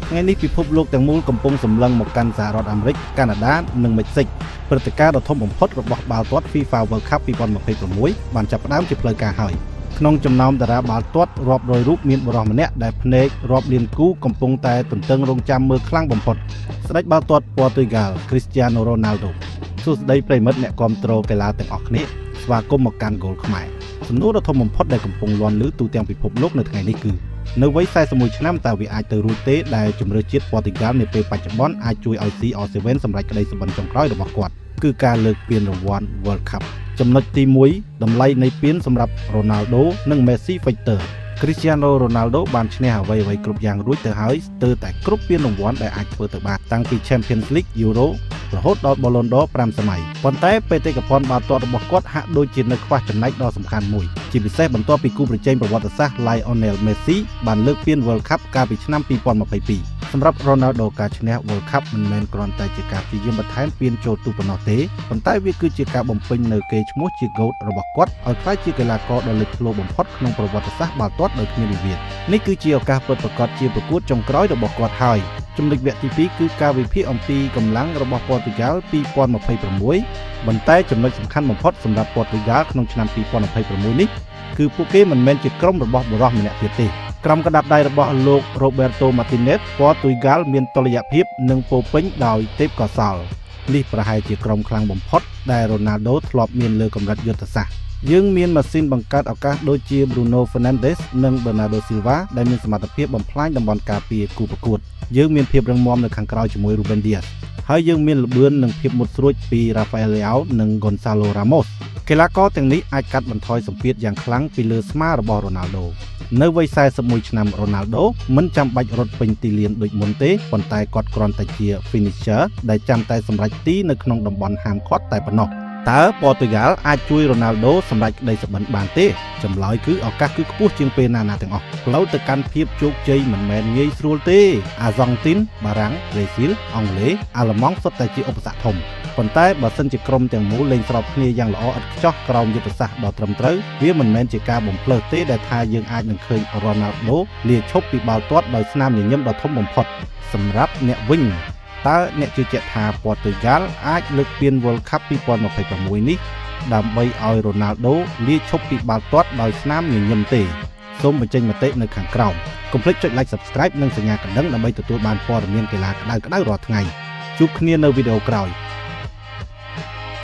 ថ្ងៃនេះពិភពលោកទាំងមូលកំពុងសម្លឹងមកកាន់សហរដ្ឋអាមេរិកកាណាដានិងមិចស៊ិកព្រឹត្តិការណ៍ដ៏ធំបំផុតរបស់បាល់ទាត់ FIFA World Cup 2026បានចាប់ផ្ដើមជាផ្លូវការហើយក្នុងចំណោមតារាបាល់ទាត់រាប់រយរូបមានបុរសម្នាក់ដែលភ្នែករាប់លានគូកំពុងតែទន្ទឹងរង់ចាំមើលខ្លាំងបំផុតស្ដេចបាល់ទាត់ព័រទុយហ្គាល់ Cristiano Ronaldo។ សួស្តីប្រិយមិត្តអ្នកគាំទ្រកីឡាទាំងអស់គ្នាស្វាគមន៍មកកាន់ Goal ខ្មែរសំណួរដ៏ធំបំផុតដែលកំពុងលាន់ឮទូទាំងពិភពលោកនៅថ្ងៃនេះគឺនៅវ័យ41ឆ្នាំតើវាអាចទៅរួចទេដែលជម្រើសជាតិព័រទុយហ្គាល់នាពេលបច្ចុប្បន្នអាចជួយឲ្យ CR7 សម្រេចក្តីសុបិនចុងក្រោយរបស់គាត់គឺការលើកពានរង្វាន់ World Cup។ ចំណុចទី1តម្លៃនៃពានសម្រាប់ Ronaldo និង Messi Factor។ Cristiano Ronaldo បានឈ្នះអ្វីៗគ្រប់យ៉ាងរួចទៅហើយស្ទើរតែគ្រប់ពានរង្វាន់ដែលអាចធ្វើទៅបានតាំងពី Champions League, Euro រហូតដល់ Ballon d'Or 5សម័យប៉ុន្តែបេតិកភណ្ឌបាល់ទាត់របស់គាត់ហាក់ដូចជានៅខ្វះចំណែកដ៏សំខាន់មួយជាពិសេសបន្ទាប់ពីគូប្រជែងប្រវត្តិសាស្ត្រ Lionel Messi បានលើកពាន World Cup កាលពីឆ្នាំ2022សម្រាប់ Ronaldo ការឈ្នះ World Cup មិនមែនគ្រាន់តែជាការព្យាយាមបន្ថែមពានចូលទូប៉ុណ្ណោះទេប៉ុន្តែវាគឺជាការបំពេញនៅកេរ្តិ៍ឈ្មោះជា GOAT របស់គាត់ឲ្យក្លាយជាកីឡាករដ៏លេចធ្លោបំផុតក្នុងប្រវត្តិសាស្ត្របាល់ទាត់ដោយគ្មានវិវាទនេះគឺជាឱកាសពិតប្រាកដជាប្រកួតចុងក្រោយរបស់គាត់ហើយចំណុចវគ្គទី2គឺការវិភាគអំពីកម្លាំងរបស់ព័រទុយហ្គាល់2026ប៉ុន្តែចំណុចសំខាន់បំផុតសម្រាប់ព័រទុយហ្គាល់ក្នុងឆ្នាំ2026នេះគឺពួកគេមិនមែនជាក្រុមរបស់បុរសម្នាក់ទៀតទេក្រុមកដាប់ដៃរបស់លោក Roberto Martinez ព័រទុយហ្គាល់មានតុល្យភាពនិងពោពេញដោយទេពកោសល្យនេះប្រហែលជាក្រុមខ្លាំងបំផុតដែល Ronaldo ធ្លាប់មានលើកម្រិតយុទ្ធសាស្ត្រយើងមានម៉ាស៊ីនបង្កើតឱកាសដូចជា Bruno Fernandes និង Bernardo Silva ដែលមានសមត្ថភាពបំផ្លាញតំបន់ការពារគូប្រកួតយើងមានភាពរឹងមាំនៅខាងក្រោយជាមួយ Ruben Dias ហើយយើងមានល្បឿននិងភាពមុតស្រួចពី Rafael Leao និង Gonzalo Ramos។ កីឡាករទាំងនេះអាចកាត់បន្ថយសម្ពាធយ៉ាងខ្លាំងពីលើស្មារបស់ Ronaldo។ នៅវ័យ41ឆ្នាំ Ronaldo មិនចាំបាច់រត់ពេញទីលានដូចមុនទេប៉ុន្តែគាត់គ្រាន់តែជា finisher ដែលចាំតែសម្រេចទីនៅក្នុងតំបន់ហាមឃាត់តែប៉ុណ្ណោះតើព័រទុយហ្គាល់អាចជួយរ៉ូណាល់ដូសម្រេចក្តីសុបិនបានទេចម្លើយគឺឱកាសគឺខ្ពស់ជាងពេលណាណាទាំងអស់ផ្លូវទៅកាន់ភាពជោគជ័យមិនមែនងាយស្រួលទេអាហ្សង់ទីនបារាំងប្រេស៊ីលអង់គ្លេសអាល្លឺម៉ង់សុទ្ធតែជាឧបសគ្គធំប៉ុន្តែបើសិនជាក្រុមទាំងមូលលេងស្របគ្នាយ៉ាងល្អឥតខ្ចោះក្រោមយុទ្ធសាស្ត្រដ៏ត្រឹមត្រូវវាមិនមែនជាការបំផ្លើសទេដែលថាយើងអាចនឹងឃើញរ៉ូណាល់ដូលាឈប់ពីបាល់ទាត់ដោយស្នាមញញឹមដ៏ធំបំផុតសម្រាប់អ្នកវិញតើអ្នកជឿជាក់ថាព័រទុយហ្គាល់អាចលើកពាន World Cup 2026នេះដើម្បីឲ្យរ៉ូណាល់ដូលាឈប់ពីបាល់ទាត់ដោយស្នាមញញឹមទេសូមបញ្ចេញមតិនៅខាងក្រោមកុំភ្លេចចុច Like, Subscribe និងសញ្ញាកណ្ដឹងដើម្បីទទួលបានព័ត៌មានកីឡាក្តៅៗរាល់ថ្ងៃជួបគ្នានៅវីដេអូក្រោយ។